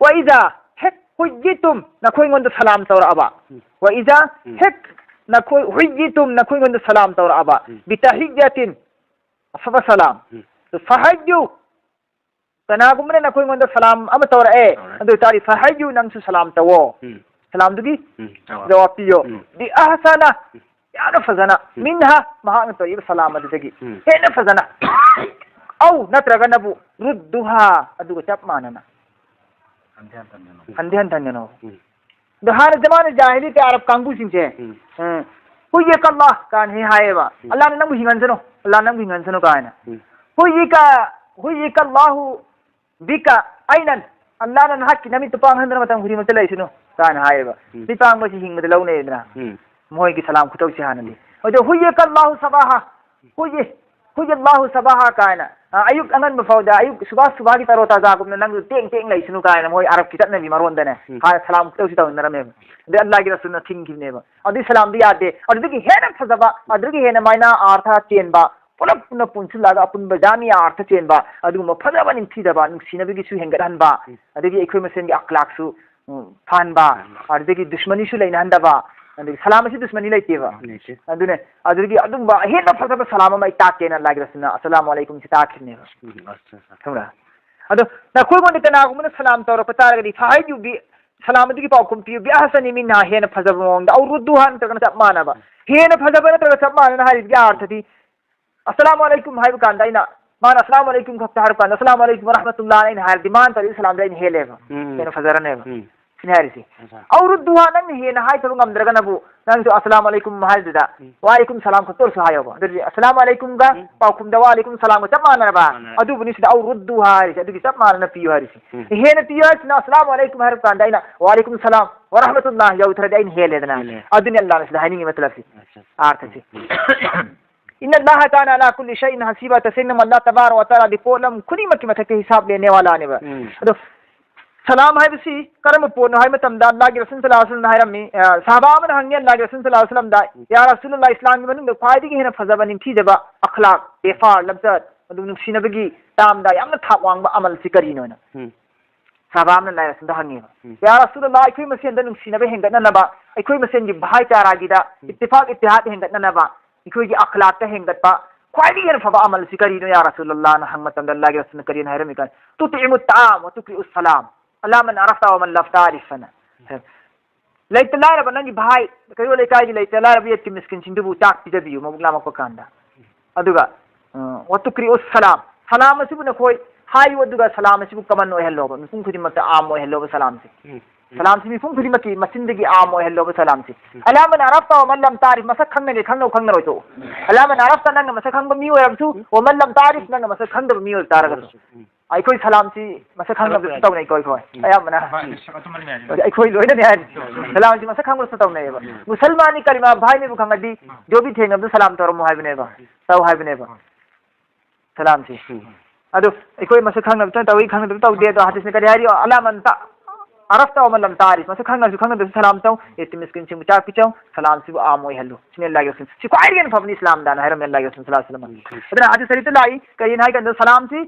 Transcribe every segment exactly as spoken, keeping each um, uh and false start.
"ꯋꯥ ꯏꯖꯥ", ꯍꯦꯛ "ꯍꯨꯏꯌꯤꯇꯨꯝ", ꯅꯈꯣꯏꯉꯣꯟꯗ ꯁꯂꯥꯝ ꯇꯧꯔꯛꯑꯕ꯫ ꯎꯝ꯫ "ꯋꯥ ꯏꯖꯥ", ꯎꯝ꯫ ꯍꯦꯛ ꯅꯈꯣꯏ "ꯍꯨꯏꯌꯤꯇꯨꯝ", ꯅꯈꯣꯏꯉꯣꯟꯗ ꯁꯂꯥꯝ ꯇꯧꯔꯛꯑꯕ꯫ ꯎꯝ꯫ "ꯕꯤꯇꯥꯍꯤꯌꯥꯇꯤꯟ", ꯑꯐꯕ ꯁꯂꯥꯝ꯫ ꯎꯝ꯫ "ꯐꯍꯥꯏꯌꯨ", ꯀꯅꯥꯒꯨꯝꯕꯅ ꯅꯈꯣꯏꯉꯣꯟꯗ ꯁꯂꯥꯝ ꯑꯃ ꯇꯧꯔꯛꯑꯦ, ꯇꯧꯔꯛꯑꯦ꯫ ꯑꯗꯨ ꯑꯣꯏꯇꯥꯔꯗꯤ "ꯐꯍꯥꯏꯌꯨ", ꯅꯪꯁꯨ ꯁꯂꯥꯝ ꯇꯧꯋꯣ꯫ ꯎꯝ꯫ ꯁꯂꯥꯝꯗꯨꯒꯤ ꯎꯝ, ꯖꯋꯥꯕ꯫ ꯖꯋꯥꯕ ꯄꯤꯌꯣ꯫ ꯎꯝ꯫ "ꯕꯤ ꯑꯍꯁꯥꯅ", ꯌꯥꯝꯅ ꯐꯖꯅ꯫ ꯎꯝ꯫ "ꯃꯤꯟꯍꯥ", ꯃꯍꯥꯛꯅ ꯇꯧꯔꯤꯕ ꯁꯂꯥꯝ ꯑꯗꯨꯗꯒꯤ ꯎꯝ꯫ ꯍꯦꯟꯅ ꯐꯖꯅ꯫ "ꯑꯧ", ꯅꯠꯇ꯭ꯔꯒꯅꯕꯨ "ꯔꯨꯗꯨꯍꯥ", ꯑꯗꯨꯒ ꯆꯞ ꯃꯥꯟꯅꯅ꯫ ꯍꯟꯗꯤ ꯍꯟꯊꯟꯒꯅꯣ꯫ ꯎꯝ꯫ ꯑꯗꯣ ꯍꯥꯟꯅ ꯖꯃꯥꯅ ꯖꯥꯍꯤꯂꯤꯌꯥ ꯑꯔꯕ ꯀꯥꯡꯕꯨꯁꯤꯡꯁꯦ, ꯎꯝ꯫ ꯎꯝ, "ꯍꯨꯏꯌꯦꯀ ꯑꯜꯂꯥꯍ" ꯀꯥꯏꯅ ꯍꯦꯛ ꯍꯥꯏꯌꯦꯕ꯫ ꯎꯝ꯫ "ꯑꯜꯂꯥꯍꯅ ꯅꯪꯕꯨ ꯍꯤꯡꯍꯟꯁꯅꯨ, ꯑꯜꯂꯥꯍꯅ ꯅꯪꯕꯨ ꯍꯤꯡꯍꯟꯁꯅꯨ" ꯀꯥꯏꯅ꯫ ꯎꯝ꯫ "ꯍꯨꯏꯌꯦꯀ, ꯍꯨꯏꯌꯦꯀ ꯑꯜꯂꯥꯍꯨ ꯕꯤꯀ ꯑꯩꯅꯟ", "ꯑꯜꯂꯥꯍꯅ ꯅꯍꯥꯛꯀꯤ ꯅꯃꯤꯠꯇꯨ ꯄꯥꯡꯍꯟꯗꯅ ꯃꯇꯝ ꯈꯨꯗꯤꯡꯃꯛꯇ ꯂꯩꯁꯅꯨ" ꯀꯥꯏꯅ ꯍꯥꯏꯌꯦꯕ꯫ ꯎꯝ꯫ ꯃꯤꯠ ꯄꯥꯡꯕꯁꯤ ꯍꯤꯡꯕꯗ ꯂꯧꯅꯩꯗꯅ꯫ ꯎꯝ꯫ ꯃꯣꯏꯒꯤ ꯁꯂꯥꯝ ꯈꯨꯇꯧꯁꯤ ꯍꯥꯟꯅꯗꯤ꯫ ꯎꯝ꯫ ꯑꯗꯣ "ꯍꯨꯏꯌꯦꯀ ꯑꯜꯂꯥꯍꯨ ꯁꯕꯥꯍ", "ꯍꯨꯏꯌꯦ, ꯍꯨꯏꯌꯦ ꯑꯜꯂꯥꯍꯨ ꯁꯕꯥꯍ" ꯀꯥꯏꯅ, ꯑ, ꯑꯌꯨꯛ ꯑꯉꯟꯕ ꯐꯥꯎꯗ, ꯑꯌꯨꯛ ꯁꯨꯕꯥ ꯁꯨꯕꯥꯒꯤ ꯇꯔꯣ ꯇꯥꯖꯥꯒꯨꯝꯅ ꯅꯪꯁꯨ ꯇꯦꯡ ꯇꯦꯡ ꯂꯩꯁꯅꯨ ꯀꯥꯏꯅ ꯃꯣꯏ ꯑꯔꯕꯀꯤ ꯆꯠꯅꯕꯤ ꯃꯔꯣꯟꯗꯅꯦ꯫ ꯎꯝ꯫ ꯍꯥꯟꯅ ꯁꯂꯥꯝ ꯈꯨꯇꯧꯁꯤ ꯇꯧꯅꯔꯝꯃꯦꯕ꯫ ꯑꯗꯩ ꯑꯜꯂꯥꯍꯒꯤ ꯔꯁꯨꯜꯅ ꯊꯤꯡꯈꯤꯕꯅꯦꯕ꯫ ꯑꯗꯨꯗꯤ ꯁꯂꯥꯝꯗꯤ ꯌꯥꯗꯦ꯫ ꯑꯗꯨꯗꯒꯤ ꯍꯦꯟꯅ ꯐꯖꯕ, ꯑꯗꯨꯗꯒꯤ ꯍꯦꯟꯅ ꯃꯥꯏꯅꯥ ꯑꯥꯔꯊ ꯆꯦꯟꯕ, ꯄꯨꯂꯞ ꯄꯨꯟꯅ ꯄꯨꯟꯁꯤꯜꯂꯒ ꯑꯄꯨꯟꯕ ꯖꯥꯃꯤꯌꯥ ꯑꯥꯔꯊ ꯆꯦꯟꯕ, ꯑꯗꯨꯒꯨꯝꯕ ꯐꯖꯕ ꯅꯤꯡꯊꯤꯖꯕ, ꯅꯨꯡꯁꯤꯅꯕꯒꯤꯁꯨ ꯍꯦꯟꯒꯠꯍꯟꯕ, ꯎꯝ꯫ ꯑꯗꯒꯤ ꯑꯩꯈꯣꯏ ꯃꯁꯦꯟꯒꯤ ꯑꯈ꯭ꯂꯥꯛꯁꯨ, ꯎꯝ, ꯐꯍꯟꯕ, ꯐꯍꯟꯕ꯫ ꯑꯗꯨꯗꯒꯤ ꯗꯨꯁꯃꯅꯤꯁꯨ ꯂꯩꯅꯍꯟꯗꯕ, ꯑꯗꯒꯤ ꯁꯂꯥꯝ ꯑꯁꯤ ꯗꯨꯁꯃꯅꯤ ꯂꯩꯇꯦꯕ꯫ ꯂꯩꯇꯦ꯫ ꯑꯗꯨꯅꯦ, ꯑꯗꯨꯗꯒꯤ ꯑꯗꯨꯒꯨꯝꯕ ꯑꯍꯦꯟꯕ ꯐꯖꯕ ꯁꯂꯥꯝ ꯑꯃ ꯑꯩ ꯇꯥꯛꯀꯦꯅ ꯑꯜꯂꯥꯍꯒꯤ ꯔꯁꯨꯜꯅ "ꯑꯁꯂꯥꯃꯨ ꯑꯂꯥꯏꯀꯨꯝ" ꯁꯤ ꯇꯥꯛꯈꯤꯕꯅꯦꯕ꯫ ꯎꯝ, ꯑꯠꯆꯥ, ꯑꯠꯆꯥ꯫ ꯈꯪꯕ꯭ꯔꯥ? ꯑꯗꯣ ꯅꯈꯣꯏꯉꯣꯟꯗ ꯀꯅꯥꯒꯨꯝꯕꯅ ꯁꯂꯥꯝ ꯇꯧꯔꯛꯄ ꯇꯥꯔꯒꯗꯤ, "ꯐꯍꯥꯏꯌꯨ ꯕꯤ", ꯁꯂꯥꯝ ꯑꯗꯨꯒꯤ ꯄꯥꯎꯈꯨꯝ ꯄꯤꯌꯨ, "ꯕꯤ ꯑꯍꯁꯅꯤ ꯃꯤꯟꯍꯥ", ꯍꯦꯟꯅ ꯐꯖꯕ ꯃꯑꯣꯡꯗ, "ꯑꯧ ꯔꯨꯗꯨꯍꯥ", ꯅꯠꯇ꯭ꯔꯒꯅ ꯆꯞ ꯃꯥꯟꯅꯕ꯫ ꯍꯦꯟꯅ ꯐꯖꯕ ꯅꯠꯇ꯭ꯔꯒ ꯆꯞ ꯃꯥꯟꯅꯅ ꯍꯥꯏꯔꯤꯕꯒꯤ ꯑꯥꯔꯊꯗꯤ, "ꯑꯁꯂꯥꯃꯨ ꯑꯂꯥꯏꯀꯨꯝ" ꯍꯥꯏꯕ ꯀꯥꯟꯗ ꯑꯩꯅ, ꯃꯥꯅ "ꯑꯁꯂꯥꯃꯨ ꯑꯂꯥꯏꯀꯨꯝ" ꯈꯛꯇ ꯍꯥꯏꯔ ꯀꯥꯟꯗ "ꯑꯁꯂꯥꯃꯨ ꯑꯂꯥꯏꯀꯨꯝ ꯋꯔꯍꯃꯇꯨꯜꯂꯥꯍ" ꯑꯩꯅ ꯍꯥꯏꯔꯗꯤ, ꯃꯥꯅ ꯇꯧꯔꯤꯕ ꯁꯂꯥꯝꯗ ꯑꯩꯅ ꯍꯦꯜꯂꯦꯕ꯫ ꯎꯝ꯫ ꯍꯦꯟꯅ ꯐꯖꯔꯅꯦꯕ꯫ ꯎꯝ꯫ ꯁꯤꯅꯤ ꯍꯥꯏꯔꯤꯁꯦ꯫ ꯑꯠꯆꯥ꯫ "ꯑꯧ ꯔꯨꯗꯨꯍꯥ", ꯅꯪꯅ ꯍꯦꯟꯅ ꯍꯥꯏꯊꯕ ꯉꯝꯗ꯭ꯔꯒꯅꯕꯨ, ꯅꯪꯁꯨ "ꯑꯁꯂꯥꯃꯨ ꯑꯂꯥꯏꯀꯨꯝ" ꯍꯥꯏꯗꯨꯗ, ꯎꯝ꯫ "ꯋꯥ ꯑꯂꯥꯏꯀꯨꯝ ꯁꯂꯥꯝ" ꯈꯛꯇ ꯑꯣꯏꯔꯁꯨ ꯍꯥꯏꯌꯣꯕ꯫ ꯑꯗꯨꯗꯤ "ꯑꯁꯂꯥꯃꯨ ꯑꯂꯥꯏꯀꯨꯝ"ꯒ ꯎꯝ꯫ ꯄꯥꯎꯈꯨꯝꯗ "ꯋꯥ ꯑꯂꯥꯏꯀꯨꯝ ꯁꯂꯥꯝ"ꯒ ꯆꯞ ꯃꯥꯟꯅꯔꯕ? ꯃꯥꯟꯅꯔꯦ꯫ ꯑꯗꯨꯕꯨꯅꯤ ꯁꯤꯗ "ꯑꯧ ꯔꯨꯗꯨꯍꯥ" ꯍꯥꯏꯔꯤꯁꯦ, ꯑꯗꯨꯒꯤ ꯆꯞ ꯃꯥꯟꯅꯅ ꯄꯤꯌꯨ ꯍꯥꯏꯔꯤꯁꯦ꯫ ꯎꯝ꯫ ꯍꯦꯟꯅ ꯄꯤꯌꯨ ꯍꯥꯏꯁꯤꯅ "ꯑꯁꯂꯥꯃꯨ ꯑꯂꯥꯏꯀꯨꯝ" ꯍꯥꯏꯔꯛꯄ ꯀꯥꯟꯗ ꯑꯩꯅ "ꯋꯥ ꯑꯂꯥꯏꯀꯨꯝ ꯁꯂꯥꯝ ꯋꯔꯍꯃꯇꯨꯜꯂꯥꯍ" ꯌꯧꯊꯔꯗꯤ ꯑꯩꯅ ꯍꯦꯜꯂꯦꯗꯅ꯫ ꯍꯦꯜꯂꯦ꯫ ꯑꯗꯨꯅꯤ ꯑꯜꯂꯥꯍꯅ ꯁꯤꯗ ꯍꯥꯏꯅꯤꯡꯉꯤꯕ ꯃꯇꯂꯕꯁꯤ꯫ ꯑꯠꯆꯥ꯫ ꯑꯥꯔꯊꯁꯤ꯫ ꯎꯝ꯫ "ꯏꯟꯅ ꯑꯜꯂꯥꯍ ꯀꯥꯅ ꯑꯂꯥ ꯀꯨꯜꯂꯤ ꯁꯩꯏꯟ ꯍꯁꯤꯕ", ꯇꯁꯦꯡꯅ ꯑꯜꯂꯥꯍ ꯇꯕꯥꯔꯛ ꯋ ꯇꯥꯂꯥꯗꯤ ꯄꯣꯠꯂꯝ ꯈꯨꯗꯤꯡꯃꯛꯀꯤ ꯃꯊꯛꯇ ꯍꯤꯁꯥꯕ ꯂꯦꯟꯅꯦꯋꯥꯂꯥꯅꯦꯕ꯫ ꯎꯝ꯫ ꯑꯗꯣ ꯁꯂꯥꯝ ꯍꯥꯏꯕꯁꯤ ꯀꯔꯝꯕ ꯄꯣꯠꯅꯣ ꯍꯥꯏꯕ ꯃꯇꯝꯗ ꯑꯜꯂꯥꯍꯒꯤ ꯔꯁꯨꯜ ꯁꯜꯂꯜꯂꯥꯍꯨ ꯑꯂꯥꯏꯍꯤ ꯋꯁꯜꯂꯝꯅ ꯍꯥꯏꯔꯝꯃꯤ, ꯑ, ꯁꯍꯥꯕꯥ ꯑꯃꯅ ꯍꯪꯉꯤ ꯑꯜꯂꯥꯍꯒꯤ ꯔꯁꯨꯜ ꯁꯜꯂꯜꯂꯥꯍꯨ ꯑꯂꯥꯏꯍꯤ ꯋꯁꯜꯂꯝꯗ, "ꯌꯥ ꯔꯁꯨꯂꯜꯂꯥꯍ, ꯏꯁꯂꯥꯝꯒꯤ ꯃꯅꯨꯡꯗ ꯈ꯭ꯋꯥꯏꯗꯒꯤ ꯍꯦꯟꯅ ꯐꯖꯕ ꯅꯤꯡꯊꯤꯖꯕ ꯑꯈ꯭ꯂꯥꯛ, ꯕꯦꯐꯥꯔ, ꯂꯝꯆꯠ, ꯑꯗꯨ ꯅꯨꯡꯁꯤꯅꯕꯒꯤ ꯇꯥꯝꯗ ꯌꯥꯝꯅ ꯊꯥꯛ ꯋꯥꯡꯕ ꯑꯃꯜꯁꯤ ꯀꯔꯤꯅꯣꯅ?" ꯎꯝ꯫ ꯁꯍꯥꯕꯥ ꯑꯃꯅ ꯂꯥꯏ ꯔꯁꯨꯜꯗ ꯍꯪꯉꯦꯕ, "ꯌꯥ ꯔꯁꯨꯂꯜꯂꯥꯍ, ꯑꯩꯈꯣꯏ ꯃꯁꯦꯟꯗ ꯅꯨꯡꯁꯤꯅꯕ ꯍꯦꯟꯒꯠꯅꯅꯕ, ꯑꯩꯈꯣꯏ ꯃꯁꯦꯟꯒꯤ ꯚꯥꯏꯆꯥꯔꯥꯒꯤꯗ, ꯏꯠꯇꯤꯐꯥꯛ ꯏꯠꯇꯤꯍꯥꯗ ꯍꯦꯟꯒꯠꯅꯅꯕ, ꯑꯩꯈꯣꯏꯒꯤ ꯑꯈ꯭ꯂꯥꯛꯇ ꯍꯦꯟꯒꯠꯄ ꯈ꯭ꯋꯥꯏꯗꯒꯤ ꯍꯦꯟꯅ ꯐꯕ ꯑꯃꯜꯁꯤ ꯀꯔꯤꯅꯣ, ꯌꯥ ꯔꯁꯨꯂꯜꯂꯥꯍꯅ?" ꯍꯪꯕ ꯃꯇꯝꯗ ꯂꯥꯏꯒꯤ ꯔꯁꯨꯜꯅ ꯀꯔꯤꯅ ꯍꯥꯏꯔꯝꯃꯤ ꯀꯥꯟꯗ, "ꯇꯨꯇꯏꯃꯨ ꯇꯥꯝ ꯋ ꯇꯨꯀ꯭ꯔꯤꯎ ꯁꯂꯥꯝ, ꯑꯂꯥ ꯃꯟ ꯑꯔꯐꯇ ꯋ ꯃꯟ ꯂꯝ ꯇꯥꯔꯤꯐ" ꯍꯥꯏꯅ꯫ ꯂꯩꯇ ꯂꯥꯏꯔꯕ ꯅꯪꯒꯤ ꯚꯥꯏ, ꯀꯩꯔꯣꯜ ꯂꯩꯀꯥꯏꯒꯤ ꯂꯩꯇ ꯂꯥꯏꯔꯕ ꯌꯦꯇꯤꯝ ꯃꯤꯁꯀꯤꯟꯁꯤꯡꯗꯨꯕꯨ ꯆꯥꯛ ꯄꯤꯖꯕꯤꯌꯨ, ꯃꯕꯨꯛ ꯂꯥꯝꯃꯛꯄ ꯀꯥꯟꯗ꯫ ꯑꯗꯨꯒ, ꯑ, "ꯋ ꯇꯨꯀ꯭ꯔꯤꯎ ꯁꯂꯥꯝ", ꯁꯂꯥꯝ ꯑꯁꯤꯕꯨ ꯅꯈꯣꯏ ꯍꯥꯏꯌꯨ, ꯑꯗꯨꯒ ꯁꯂꯥꯝ ꯑꯁꯤꯕꯨ ꯀꯃꯟ ꯑꯣꯏꯍꯜꯂꯣꯕ, ꯃꯤꯄꯨꯝ ꯈꯨꯗꯤꯡꯃꯛꯇ ꯑꯥꯝ ꯑꯣꯏꯍꯜꯂꯣꯕ ꯁꯂꯥꯝꯁꯦ꯫ ꯎꯝ, ꯎꯝ꯫ ꯁꯂꯥꯝꯁꯤ ꯃꯤꯄꯨꯝ ꯈꯨꯗꯤꯡꯃꯛꯀꯤ ꯃꯆꯤꯟꯗꯒꯤ ꯑꯥꯝ ꯑꯣꯏꯍꯜꯂꯣꯕ ꯁꯂꯥꯝꯁꯤ꯫ ꯎꯝ꯫ ꯑꯂꯥ ꯃꯟ ꯑꯔꯐꯇ ꯋ ꯃꯟ ꯂꯝ ꯇꯥꯔꯤꯐ, ꯃꯁꯛ ꯈꯪꯅꯒꯦ ꯈꯪꯅꯧ ꯈꯪꯅꯔꯣꯏ ꯇꯣꯛꯎ꯫ ꯎꯝ꯫ ꯑꯂꯥ ꯃꯟ ꯑꯔꯐꯇ, ꯅꯪꯅ ꯃꯁꯛ ꯈꯪꯕ ꯃꯤ ꯑꯣꯏꯔꯕꯁꯨ, ꯎꯝ꯫ ꯋ ꯃꯟ ꯂꯝ ꯇꯥꯔꯤꯐ, ꯅꯪꯅ ꯃꯁꯛ ꯈꯪꯗꯕ ꯃꯤ ꯑꯣꯏꯕ ꯇꯥꯔꯒꯁꯨ꯫ ꯎꯝ꯫ ꯑꯩꯈꯣꯏ ꯁꯂꯥꯝꯁꯤ ꯃꯁꯛ ꯈꯪꯗꯕꯁꯨ ꯇꯧꯅꯩꯀꯣ ꯑꯩꯈꯣꯏ꯫ ꯎꯝ꯫ ꯑꯌꯥꯝꯕꯅ꯫ ꯍꯣꯏ, ꯑꯩꯈꯣꯏ ꯂꯣꯏꯅꯅꯤ ꯍꯥꯏꯔꯤ꯫ ꯎꯝ꯫ ꯁꯂꯥꯝꯁꯤ ꯃꯁꯛ ꯈꯪꯕꯁꯨ ꯇꯧꯅꯩꯌꯦꯕ꯫ ꯎꯝ꯫ ꯃꯨꯁꯜꯃꯥꯟꯅꯤ ꯀꯂꯤꯃꯥ ꯚꯥꯏꯅꯦꯕꯨ ꯈꯪꯉꯗꯤ, ꯎꯝ꯫ ꯖꯣꯕꯤ ꯊꯦꯡꯅꯕꯗ ꯁꯂꯥꯝ ꯇꯧꯔꯝꯃꯣ ꯍꯥꯏꯕꯅꯦꯕ꯫ ꯎꯝ꯫ ꯇꯧ ꯍꯥꯏꯕꯅꯦꯕ꯫ ꯎꯝ꯫ ꯁꯂꯥꯝꯁꯤ꯫ ꯎꯝ꯫ ꯑꯗꯨ ꯑꯩꯈꯣꯏ ꯃꯁꯛ ꯈꯪꯗꯕꯁꯨ ꯇꯧꯏ, ꯈꯪꯗꯕꯁꯨ ꯇꯧꯗꯦ꯫ ꯑꯗꯣ ꯍꯗꯤꯁꯅ ꯀꯔꯤ ꯍꯥꯏꯔꯤ? "ꯑꯂꯥ ꯃꯟ ꯇ-, ꯑꯔꯐꯇ ꯋ ꯃꯟ ꯂꯝ ꯇꯥꯔꯤꯐ", ꯃꯁꯛ ꯈꯪꯉꯁꯨ ꯈꯪꯗꯕꯁꯨ ꯁꯂꯥꯝ ꯇꯧ, ꯌꯦꯇꯤꯝ ꯃꯤꯁꯀꯤꯟꯁꯤꯡꯕꯨ ꯆꯥꯛ ꯄꯤꯖꯧ, ꯁꯂꯥꯝꯁꯤꯕꯨ ꯑꯥꯝ ꯑꯣꯏꯍꯜꯂꯨ꯫ ꯁꯤꯅꯤ ꯑꯜꯂꯥꯍꯒꯤ ꯔꯁꯨꯜ꯫ ꯁꯤ ꯈ꯭ꯋꯥꯏꯗꯒꯤ ꯍꯦꯟꯅ ꯐꯕꯅꯤ ꯏꯁꯂꯥꯝꯗꯅ ꯍꯥꯏꯔꯝꯃꯤ ꯑꯜꯂꯥꯍꯒꯤ ꯔꯁꯨꯜ ꯁꯜꯂꯜꯂꯥꯍꯨ ꯑꯂꯥꯏꯍꯤ ꯋꯥꯁꯜꯂꯝ꯫ ꯎꯝ꯫ ꯑꯗꯨꯅ ꯍꯗꯤꯁ ꯁꯔꯤꯐꯇ ꯂꯥꯛꯏ, ꯀꯔꯤꯅ ꯍꯥꯏ ꯀꯥꯟꯗ ꯁꯂꯥꯝꯁꯤ,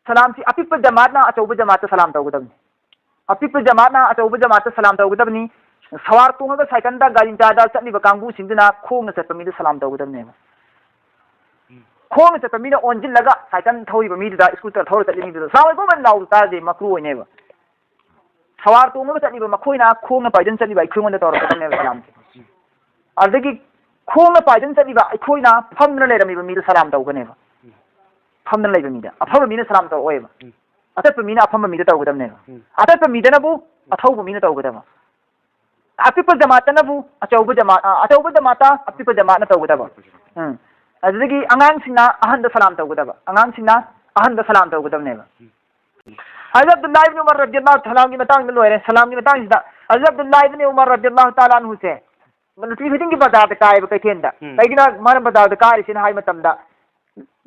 ꯁꯂꯥꯝꯁꯤ ꯑꯄꯤꯛꯄ ꯖꯃꯥꯠꯅ ꯑꯆꯧꯕ ꯖꯃꯥꯠꯇ ꯁꯂꯥꯝ ꯇꯧꯒꯗꯕꯅꯤ꯫ ꯑꯄꯤꯛꯄ ꯖꯃꯥꯠꯅ ꯑꯆꯧꯕ ꯖꯃꯥꯠꯇ ꯁꯂꯥꯝ ꯇꯧꯒꯗꯕꯅꯤ꯫ ꯁꯋꯥꯔ ꯇꯣꯡꯉꯒ, ꯁꯥꯏꯀꯜꯗ, ꯒꯥꯔꯤ ꯃꯆꯥꯗ ꯆꯠꯂꯤꯕ ꯀꯥꯡꯕꯨꯁꯤꯡꯗꯨꯅ ꯈꯣꯡꯅ ꯆꯠꯄ ꯃꯤꯗꯨ ꯁꯂꯥꯝ ꯇꯧꯒꯗꯕꯅꯦꯕ꯫ ꯎꯝ꯫ ꯈꯣꯡꯅ ꯆꯠꯄ ꯃꯤꯅ ꯑꯣꯟꯁꯤꯜꯂꯒ ꯁꯥꯏꯀꯜ ꯊꯧꯔꯤꯕ ꯃꯤꯗꯨꯗ, ꯁ꯭ꯀꯨꯇꯔ ꯊꯧꯔ ꯆꯠꯂꯤ ꯃꯤꯗꯨꯗ "ꯁꯂꯥꯝ ꯑꯂꯩꯀꯨꯝ" ꯍꯥꯏꯅ ꯂꯥꯎ ꯇꯥꯔꯗꯤ ꯃꯀ꯭ꯔꯨ ꯑꯣꯏꯅꯦꯕ꯫ ꯁꯋꯥꯔ ꯇꯣꯡꯉꯒ ꯆꯠꯂꯤꯕ ꯃꯈꯣꯏꯅ ꯈꯣꯡꯅ ꯄꯥꯏꯗꯨꯅ ꯆꯠꯂꯤꯕ ꯑꯩꯈꯣꯏꯉꯣꯟꯗ ꯇꯧꯔꯛꯀꯗꯕꯅꯦꯕ ꯁꯂꯥꯝꯁꯦ꯫ ꯑꯗꯒꯤ ꯈꯣꯡꯅ ꯄꯥꯏꯗꯨꯅ ꯆꯠꯂꯤꯕ ꯑꯩꯈꯣꯏꯅ ꯐꯝꯗꯨꯅ ꯂꯩꯔꯝꯃꯤꯕ ꯃꯤꯗꯨ ꯁꯂꯥꯝ ꯇꯧꯒꯅꯦꯕ꯫ ꯐꯝꯗꯨꯅ ꯂꯩꯕ ꯃꯤꯗ꯫ ꯑꯐꯝꯕ ꯃꯤꯅ ꯁꯂꯥꯝ ꯇꯧꯔꯛꯑꯣꯏꯕ꯫ ꯎꯝ꯫ ꯑꯆꯠꯄ ꯃꯤꯅ ꯑꯐꯝꯕ ꯃꯤꯗ ꯇꯧꯒꯗꯕꯅꯦꯕ꯫ ꯎꯝ꯫ ꯑꯆꯠꯄ ꯃꯤꯗꯅꯕꯨ ꯑꯊꯧꯕ ꯃꯤꯅ ꯇꯧꯒꯗꯕ꯫ ꯑꯄꯤꯛꯄ ꯖꯃꯥꯠꯇꯅꯕꯨ ꯑꯆꯧꯕ ꯖꯃꯥꯠ, ꯑ, ꯑꯆꯧꯕ ꯖꯃꯥꯠꯇ ꯑꯄꯤꯛꯄ ꯖꯃꯥꯠꯅ ꯇꯧꯒꯗꯕ꯫ ꯎꯝ꯫ ꯑꯗꯨꯗꯒꯤ ꯑꯉꯥꯡꯁꯤꯡꯅ ꯑꯍꯟꯗ ꯁꯂꯥꯝ ꯇꯧꯒꯗꯕ꯫ ꯑꯉꯥꯡꯁꯤꯡꯅ ꯑꯍꯟꯗ ꯁꯂꯥꯝ ꯇꯧꯒꯗꯕꯅꯦꯕ꯫ ꯍꯖꯔꯠ ꯑꯕꯗꯨꯜꯂꯥꯍ ꯏꯕꯅ ꯎꯃꯔ ꯔꯗꯤꯌꯜꯂꯥꯍꯨ ꯇꯥꯂꯥ ꯑꯟꯍꯨꯒꯤ ꯃꯇꯥꯡꯗ ꯂꯣꯏꯔꯦ꯫ ꯁꯂꯥꯝꯒꯤ ꯃꯇꯥꯡꯁꯤꯗ ꯍꯖꯔꯠ ꯑꯕꯗꯨꯜꯂꯥꯍ ꯏꯕꯅ ꯎꯃꯔ ꯔꯗꯤꯌꯜꯂꯥꯍꯨ ꯇꯥꯂꯥ ꯑꯟꯍꯨꯁꯦ ꯅꯨꯄꯤ ꯈꯨꯗꯤꯡꯒꯤ ꯕꯖꯥꯔꯗ ꯀꯥꯏꯌꯦꯕ ꯀꯩꯊꯦꯜꯗ꯫ ꯎꯝ꯫ ꯀꯩꯒꯤꯅꯣ ꯃꯥꯅ ꯕꯖꯥꯔꯗ ꯀꯥꯔꯤꯁꯤꯅ ꯍꯥꯏ ꯃꯇꯝꯗ,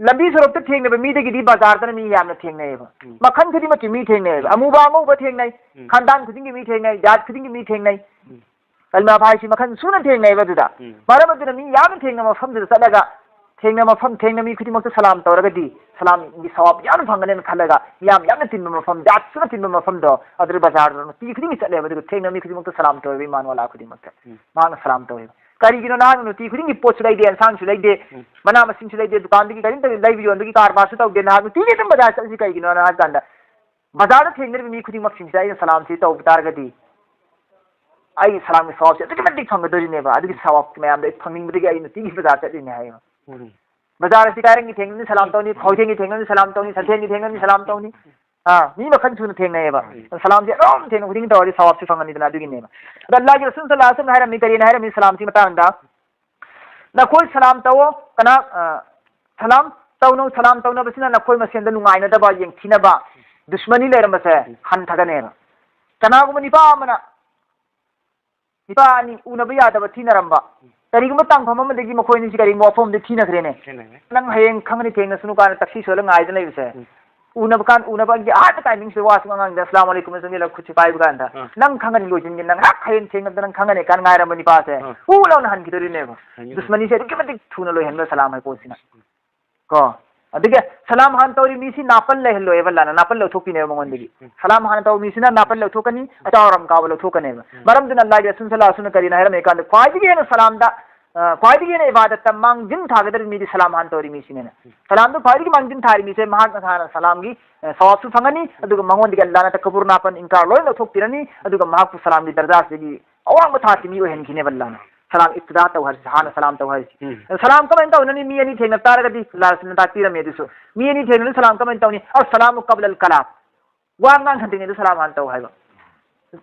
ꯂꯝꯕꯤ ꯁꯣꯔꯣꯛꯇ ꯊꯦꯡꯅꯕ ꯃꯤꯗꯒꯤꯗꯤ ꯕꯖꯥꯔꯗꯅ ꯃꯤ ꯌꯥꯝꯅ ꯊꯦꯡꯅꯩꯌꯦꯕ꯫ ꯎꯝ꯫ ꯃꯈꯜ ꯈꯨꯗꯤꯡꯃꯛꯀꯤ ꯃꯤ ꯊꯦꯡꯅꯩꯌꯦꯕ꯫ ꯎꯝ꯫ ꯑꯃꯨꯕ ꯑꯉꯧꯕ ꯊꯦꯡꯅꯩ, ꯎꯝ꯫ ꯈꯥꯟꯗꯥꯟ ꯈꯨꯗꯤꯡꯒꯤ ꯃꯤ ꯊꯦꯡꯅꯩ, ꯖꯥꯠ ꯈꯨꯗꯤꯡꯒꯤ ꯃꯤ ꯊꯦꯡꯅꯩ꯫ ꯎꯝ꯫ ꯀꯂꯃꯥ ꯐꯥꯏꯁꯤ ꯃꯈꯜ ꯁꯨꯅ ꯊꯦꯡꯅꯩꯕ ꯑꯗꯨꯗ꯫ ꯎꯝ꯫ ꯃꯔꯝ ꯑꯗꯨꯅ ꯃꯤ ꯌꯥꯝꯅ ꯊꯦꯡꯅꯕ ꯃꯐꯝꯗꯨꯗ ꯆꯠꯂꯒ ꯊꯦꯡꯅ ꯃꯐꯝ, ꯊꯦꯡꯅ ꯃꯤ ꯈꯨꯗꯤꯡꯃꯛꯇ ꯁꯂꯥꯝ ꯇꯧꯔꯒꯗꯤ ꯁꯂꯥꯝꯒꯤ ꯁꯋꯥꯕ ꯌꯥꯝꯅ ꯐꯪꯒꯅꯦꯅ ꯈꯜꯂꯒ, ꯃꯤꯌꯥꯝ ꯌꯥꯝꯅ ꯇꯤꯟꯕ ꯃꯐꯝ, ꯖꯥꯠ ꯁꯨꯅ ꯇꯤꯟꯕ ꯃꯐꯝꯗꯣ, ꯑꯗꯨꯗ ꯕꯖꯥꯔꯗ ꯅꯨꯡꯇꯤ ꯈꯨꯗꯤꯡꯒꯤ ꯆꯠꯂꯦꯕ꯫ ꯑꯗꯨꯒ ꯊꯦꯡꯅ ꯃꯤ ꯈꯨꯗꯤꯡꯃꯛꯇ ꯁꯂꯥꯝ ꯇꯧꯋꯦꯕ, ꯏꯃꯥꯟ ꯋꯥꯂꯥ ꯈꯨꯗꯤꯡꯃꯛꯇ꯫ ꯎꯝ꯫ ꯃꯍꯥꯛꯅ ꯁꯂꯥꯝ ꯇꯧꯋꯦꯕ꯫ ꯀꯔꯤꯒꯤꯅꯣ? ꯅꯍꯥꯛꯅ ꯅꯨꯡꯇꯤ ꯈꯨꯗꯤꯡꯒꯤ ꯄꯣꯠꯁꯨ ꯂꯩꯗꯦ, ꯑꯦꯟꯁꯥꯡꯁꯨ ꯂꯩꯗꯦ, ꯎꯝ꯫ ꯃꯅꯥ ꯃꯁꯤꯡꯁꯨ ꯂꯩꯗꯦ, ꯗꯨꯀꯥꯟꯗꯒꯤ ꯀꯔꯤꯝꯇ ꯂꯩꯕ ꯌꯣꯟꯕꯒꯤ ꯀꯔꯕꯥꯔꯁꯨ ꯇꯧꯗꯦ, ꯅꯍꯥꯛ ꯅꯨꯡꯇꯤꯒꯤ ꯑꯗꯨꯝ ꯕꯖꯥꯔ ꯆꯠꯂꯤꯁꯤ ꯀꯩꯒꯤꯅꯣꯅ ꯍꯥꯏꯕ ꯀꯥꯟꯗ, ꯕꯖꯥꯔꯗ ꯊꯦꯡꯅꯔꯤꯕ ꯃꯤ ꯈꯨꯗꯤꯡꯃꯛꯁꯤꯡꯁꯤꯗ ꯑꯩꯅ ꯁꯂꯥꯝꯁꯤ ꯇꯧꯕ ꯇꯥꯔꯒꯗꯤ, ꯑꯩꯒꯤ ꯁꯂꯥꯝꯒꯤ ꯁꯋꯥꯕꯁꯤ ꯑꯗꯨꯛꯀꯤ ꯃꯇꯤꯛ ꯐꯪꯒꯗꯣꯔꯤꯅꯦꯕ꯫ ꯑꯗꯨꯒꯤ ꯁꯋꯥꯕ ꯃꯌꯥꯝꯗꯣ ꯑꯩ ꯐꯪꯅꯤꯡꯕꯗꯒꯤ ꯑꯩ ꯅꯨꯡꯇꯤꯒꯤ ꯕꯖꯥꯔ ꯆꯠꯂꯤꯅꯦ ꯍꯥꯏꯌꯦꯕ꯫ ꯎꯝ꯫ ꯕꯖꯥꯔ ꯑꯁꯤ ꯀꯥꯏꯔꯪꯒꯤ ꯊꯦꯡꯅꯅꯤ ꯁꯂꯥꯝ ꯇꯧꯅꯤ, ꯈ꯭ꯋꯥꯏꯊꯦꯡꯒꯤ ꯊꯦꯡꯅꯅꯤ ꯁꯂꯥꯝ ꯇꯧꯅꯤ, ꯁꯟꯊꯦꯡꯒꯤ ꯊꯦꯡꯅꯅꯤ ꯁꯂꯥꯝ ꯇꯧꯅꯤ꯫ ꯑꯥ, ꯃꯤ ꯃꯈꯜ ꯁꯨꯅ ꯊꯦꯡꯅꯩꯌꯦꯕ꯫ ꯎꯝ꯫ ꯁꯂꯥꯝꯁꯦ ꯑꯗꯨꯝ ꯊꯦꯡꯅ ꯈꯨꯗꯤꯡ ꯇꯧꯔꯗꯤ ꯁꯋꯥꯕꯁꯤ ꯐꯪꯒꯅꯤꯗꯅ, ꯑꯗꯨꯒꯤꯅꯦꯕ꯫ ꯑꯗ ꯑꯜꯂꯥꯍꯒꯤ ꯔꯁꯨꯜ ꯁꯜꯂꯜꯂꯥꯍꯨ ꯑꯂꯩꯍꯤ ꯋꯁꯜꯂꯝꯅ ꯍꯥꯏꯔꯝꯃꯤ, ꯀꯔꯤꯅ ꯍꯥꯏꯔꯝꯃꯤ ꯁꯂꯥꯝꯁꯤ ꯃꯇꯥꯡꯗ? ꯅꯈꯣꯏ ꯁꯂꯥꯝ ꯇꯧꯑꯣ, ꯀꯅꯥ, ꯑ, ꯁꯂꯥꯝ ꯇꯧꯅꯧ, ꯁꯂꯥꯝ ꯇꯧꯅꯕꯁꯤꯅ ꯅꯈꯣꯏ ꯃꯁꯦꯟꯗ ꯅꯨꯡꯉꯥꯏꯅꯗꯕ, ꯌꯦꯡꯊꯤꯅꯕ, ꯗꯨꯁꯃꯅꯤ ꯂꯩꯔꯝꯕꯁꯦ ꯍꯟꯊꯒꯅꯦꯕ꯫ ꯀꯅꯥꯒꯨꯝꯕ ꯅꯤꯄꯥ ꯑꯃꯅ ꯅꯤꯄꯥ ꯑꯅꯤ ꯎꯅꯕ ꯌꯥꯗꯕ ꯊꯤꯅꯔꯝꯕ, ꯀꯔꯤꯒꯨꯝꯕ ꯇꯥꯡꯐꯝ ꯑꯃꯗꯒꯤ ꯃꯈꯣꯏ ꯑꯅꯤꯁꯤ ꯀꯔꯤꯒꯨꯝꯕ ꯋꯥꯐꯝ ꯑꯃꯗ ꯊꯤꯅꯈ꯭ꯔꯦꯅꯦ꯫ ꯊꯤꯅꯈ꯭ꯔꯦ꯫ ꯅꯪ ꯍꯌꯦꯡ ꯈꯪꯒꯅꯤ ꯊꯦꯡꯅꯁꯅꯨ ꯀꯥꯏꯅ ꯇꯛꯁꯤ ꯁꯣꯜꯂ ꯉꯥꯏꯗꯅ ꯂꯩꯕꯁꯦ꯫ ꯎꯝ꯫ ꯎꯅꯕ ꯀꯥꯟ, ꯎꯅꯕꯒꯤ ꯑꯥꯗ ꯇꯥꯏꯃꯤꯡꯁꯤꯗ ꯋꯥꯁꯨ ꯉꯥꯡꯗꯅ "ꯑꯁꯂꯥꯃꯨ ꯑꯂꯩꯀꯨꯝ" ꯆꯪꯁꯤꯜꯂꯒ ꯈꯨꯠꯁꯤ ꯄꯥꯏꯕ ꯀꯥꯟꯗ, ꯑꯥ꯫ ꯅꯪ ꯈꯪꯒꯅꯤ ꯂꯣꯏꯁꯤꯟꯒꯅꯤ, ꯅꯪ ꯉꯥꯏꯍꯥꯛ ꯍꯌꯦꯡ ꯊꯦꯡꯅꯕꯗ ꯅꯪ ꯈꯪꯒꯅꯤ ꯀꯥꯏꯅ ꯉꯥꯏꯔꯝꯕ ꯅꯤꯄꯥꯁꯦ ꯑꯥ꯫ ꯎ ꯂꯥꯎꯅ ꯍꯟꯈꯤꯗꯣꯔꯤꯅꯦꯕ꯫ ꯍꯟꯈꯤꯗꯣꯔꯤ꯫ ꯗꯨꯁꯃꯅꯤꯁꯦ ꯑꯗꯨꯛꯀꯤ ꯃꯇꯤꯛ ꯊꯨꯅ ꯂꯣꯏꯍꯟꯕ ꯁꯂꯥꯝ ꯍꯥꯏ ꯄꯣꯠꯁꯤꯅ꯫ ꯀꯣ? ꯑꯗꯨꯒ ꯁꯂꯥꯝ ꯍꯥꯟꯅ ꯇꯧꯔꯤ ꯃꯤꯁꯤ ꯅꯥꯄꯜ ꯂꯩꯍꯜꯂꯣꯏꯕ ꯑꯜꯂꯥꯅ, ꯅꯥꯄꯜ ꯂꯧꯊꯣꯛꯄꯤꯅꯦꯕ ꯃꯉꯣꯟꯗꯒꯤ꯫ ꯎꯝ꯫ ꯁꯂꯥꯝ ꯍꯥꯟꯅ ꯇꯧꯕ ꯃꯤꯁꯤꯅ ꯅꯥꯄꯜ ꯂꯧꯊꯣꯛꯀꯅꯤ, ꯑꯆꯥꯎ ꯑꯔꯝ ꯀꯥꯕ ꯂꯧꯊꯣꯛꯀꯅꯦꯕ꯫ ꯎꯝ꯫ ꯃꯔꯝꯗꯨꯅ ꯑꯜꯂꯥꯍꯒꯤ ꯔꯁꯨꯜ ꯁꯜꯂꯜꯂꯥꯍꯨ ꯑꯂꯩꯍꯤ ꯋꯁꯜꯂꯝꯅ ꯀꯔꯤꯅ ꯍꯥꯏꯔꯝꯃꯤ ꯀꯥꯟꯗ, ꯈ꯭ꯋꯥꯏꯗꯒꯤ ꯍꯦꯟꯅ ꯁꯂꯥꯝꯗ, ꯑ, ꯈ꯭ꯋꯥꯏꯗꯒꯤ ꯍꯦꯟꯅ ꯏꯕꯥꯗꯠꯇ ꯃꯥꯡꯖꯤꯟ ꯊꯥꯒꯗꯧꯔꯤꯕ ꯃꯤꯗꯤ ꯁꯂꯥꯝ ꯍꯥꯟꯅ ꯇꯧꯔꯤ ꯃꯤꯁꯤꯅꯦꯅ꯫ ꯎꯝ꯫ ꯁꯂꯥꯝꯗ ꯈ꯭ꯋꯥꯏꯗꯒꯤ ꯃꯥꯡꯖꯤꯟ ꯊꯥꯔꯤ ꯃꯤꯁꯦ ꯃꯍꯥꯛꯅ ꯍꯥꯟꯅ ꯁꯂꯥꯝꯒꯤ, ꯑ, ꯁꯋꯥꯕꯁꯨ ꯐꯪꯒꯅꯤ, ꯑꯗꯨꯒ ꯃꯉꯣꯟꯗꯒꯤ ꯑꯜꯂꯥꯅ ꯇꯀꯕꯨꯔ ꯅꯥꯄꯜ ꯏꯟꯀꯥꯔ ꯂꯣꯏꯅ ꯂꯧꯊꯣꯛꯄꯤꯔꯅꯤ, ꯑꯗꯨꯒ ꯃꯍꯥꯛꯄꯨ ꯁꯂꯥꯝꯒꯤ ꯗꯔꯖꯥꯁꯤꯗꯒꯤ ꯑꯋꯥꯡꯕ ꯊꯥꯛꯀꯤ ꯃꯤ ꯑꯣꯏꯍꯟꯈꯤꯅꯦꯕ ꯑꯜꯂꯥꯅ꯫ ꯁꯂꯥꯝ ꯏꯕꯇꯤꯗꯥ ꯇꯧ ꯍꯥꯏꯔꯤꯁꯦ, ꯍꯥꯟꯅ ꯁꯂꯥꯝ ꯇꯧ ꯍꯥꯏꯔꯤꯁꯦ꯫ ꯎꯝ꯫ ꯁꯂꯥꯝ ꯀꯃꯥꯏꯅ ꯇꯧꯅꯅꯤ? ꯃꯤ ꯑꯅꯤ ꯊꯦꯡꯅ ꯇꯥꯔꯒꯗꯤ ꯑꯜꯂꯥꯅ ꯇꯥꯛꯄꯤꯔꯝꯃꯦ ꯑꯗꯨꯁꯨ꯫ ꯃꯤ ꯑꯅꯤ ꯊꯦꯡꯅꯅ ꯁꯂꯥꯝ ꯀꯃꯥꯏꯅ ꯇꯧꯅꯤ? "ꯑꯁꯁꯂꯥꯃꯨ ꯀꯕꯂꯜ ꯀꯂꯥꯝ"꯫ ꯋꯥ ꯉꯥꯡ ꯍꯟꯗ꯭ꯔꯤꯉꯩꯗ ꯁꯂꯥꯝ ꯍꯥꯟꯅ ꯇꯧ ꯍꯥꯏꯕ꯫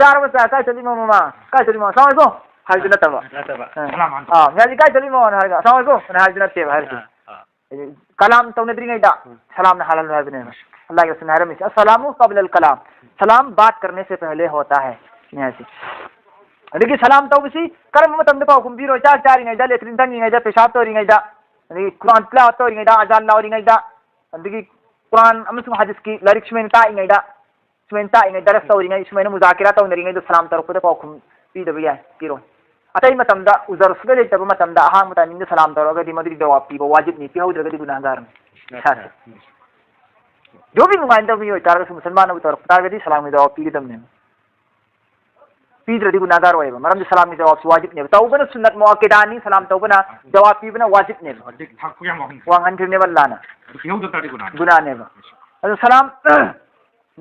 "ꯆꯥꯔꯕ ꯆꯥ? ꯀꯥꯏ ꯆꯠꯂꯤꯃꯣ ꯃꯃꯥ? ꯀꯥꯏ ꯆꯠꯂꯤꯃꯣ? ꯑꯁꯂꯥꯃꯨ ꯑꯂꯩꯀꯨꯝ" ꯍꯥꯏꯕꯗꯨ ꯅꯠꯇꯕ꯫ ꯅꯠꯇꯕ꯫ ꯑ꯫ ꯁꯂꯥꯝ ꯍꯥꯟꯅ ꯑ, "ꯉꯁꯤ ꯀꯥꯏ ꯆꯠꯂꯤꯃꯣ?" ꯍꯥꯏꯔꯒ "ꯑꯁꯂꯥꯃꯨ ꯑꯂꯩꯀꯨꯝ" ꯑꯅ ꯍꯥꯏꯕꯗꯨ ꯅꯠꯇꯦꯕ ꯍꯥꯏꯔꯤꯁꯦ꯫ ꯑ, ꯑ꯫ ꯀꯂꯥꯝ ꯇꯧꯅꯗ꯭ꯔꯤꯉꯩꯗ ꯎꯝ꯫ ꯁꯂꯥꯝꯅ ꯍꯥꯜꯍꯜꯂꯣ ꯍꯥꯏꯕꯅꯦꯕ꯫ ꯎꯝ꯫ ꯑꯜꯂꯥꯍꯒꯤ ꯔꯁꯨꯜꯅ ꯍꯥꯏꯔꯝꯃꯤꯁꯦ, "ꯑꯁꯁꯂꯥꯃꯨ ꯀꯕꯂꯜ ꯀꯂꯥꯝ"꯫ ꯁꯂꯥꯝ ꯕꯥꯠ ꯀꯔꯅꯦ ꯁꯦ ꯄꯦꯍꯂꯦ ꯍꯣꯇꯥ ꯍꯦ꯫ ꯁꯤꯅꯤ ꯍꯥꯏꯁꯦ꯫ ꯑꯗꯒꯤ ꯁꯂꯥꯝ ꯇꯧꯕꯁꯤ ꯀꯔꯝꯕ ꯃꯇꯝꯗ ꯄꯥꯎꯈꯨꯝ ꯄꯤꯔꯣꯏ? ꯆꯥꯛ ꯆꯥꯔꯤꯉꯩꯗ, ꯂꯦꯇ꯭ꯔꯤꯟ ꯆꯪꯉꯤꯉꯩꯗ, ꯄꯦꯁꯥꯕ ꯇꯧꯔꯤꯉꯩꯗ, ꯑꯗꯒꯤ ꯀꯨꯔꯥꯟ ꯇꯤꯂꯥꯋꯠ ꯇꯧꯔꯤꯉꯩꯗ, ꯑꯖꯥꯟ ꯂꯥꯎꯔꯤꯉꯩꯗ, ꯑꯗꯒꯤ ꯀꯨꯔꯥꯟ ꯑꯃꯁꯨꯡ ꯍꯗꯤꯁꯀꯤ ꯂꯥꯏꯔꯤꯛ ꯁꯨꯃꯥꯏꯅ ꯇꯥꯛꯏꯉꯩꯗ, ꯁꯨꯃꯥꯏꯅ ꯇꯥꯛꯏꯉꯩ, ꯗꯔꯁ ꯇꯧꯔꯤꯉꯩ, ꯁꯨꯃꯥꯏꯅ ꯃꯨꯖꯥꯀꯤꯔꯥ ꯇꯧꯅꯔꯤꯉꯩꯗ ꯁꯂꯥꯝ ꯇꯧꯔꯛꯄꯗ ꯄꯥꯎꯈꯨꯝ ꯄꯤꯗꯕ ꯌꯥꯏ, ꯄꯤꯔꯣꯏ꯫ ꯑꯇꯩ ꯃꯇꯝꯗ ꯎꯖꯔ ꯁꯨꯡꯂꯩ ꯂꯩꯇꯕ ꯃꯇꯝꯗ ꯑꯍꯥꯡꯕ timing ꯗ ꯁꯂꯥꯝ ꯇꯧꯔꯒꯗꯤ ꯃꯗꯨꯒꯤ ꯖꯋꯥꯕ ꯄꯤꯕ ꯋꯥꯖꯤꯕꯅꯤ, ꯄꯤꯍꯧꯗ꯭ꯔꯒꯗꯤ ꯒꯨꯅꯥꯍꯒꯥꯔꯅꯤ꯫ ꯏꯁꯥꯁꯦ꯫ ꯖꯣꯕꯤ ꯅꯨꯡꯉꯥꯏꯅ ꯇꯧꯕ ꯃꯤ ꯑꯣꯏꯇꯥꯔꯒꯁꯨ, ꯃꯨꯁꯜꯃꯥꯟꯅꯕꯨ ꯇꯧꯔꯛꯄ ꯇꯥꯔꯒꯗꯤ ꯁꯂꯥꯝꯒꯤ ꯖꯋꯥꯕ ꯄꯤꯒꯗꯕꯅꯦꯕ꯫ ꯄꯤꯗ꯭ꯔꯗꯤ ꯒꯨꯅꯥꯍꯒꯥꯔ ꯑꯣꯏꯌꯦꯕ꯫ ꯃꯔꯝꯗꯤ ꯁꯂꯥꯝꯒꯤ ꯖꯋꯥꯕꯁꯤ ꯋꯥꯖꯤꯕꯅꯦꯕ꯫ ꯇꯧꯕꯅ ꯁꯨꯟꯅꯠ ꯃꯨꯑꯛꯀꯦꯗꯥꯅꯤ, ꯁꯂꯥꯝ ꯇꯧꯕꯅ ꯖꯋꯥꯕ ꯄꯤꯕꯅ ꯋꯥꯖꯤꯕꯅꯦꯕ꯫ ꯍꯧꯖꯤꯛ ꯊꯥꯛꯄꯨ ꯌꯥꯝ ꯋꯥꯡꯍꯟꯈ꯭ꯔꯦ꯫ ꯋꯥꯡꯍꯟꯈ꯭ꯔꯤꯕꯅꯦꯕ ꯑꯜꯂꯥꯅ꯫ ꯑꯗꯨ ꯄꯤꯍꯧꯗ ꯇꯥꯔꯗꯤ ꯒꯨꯅꯥꯅꯤ꯫ ꯒꯨꯅꯥꯅꯦꯕ꯫ ꯑꯗꯨ ꯁꯂꯥꯝ,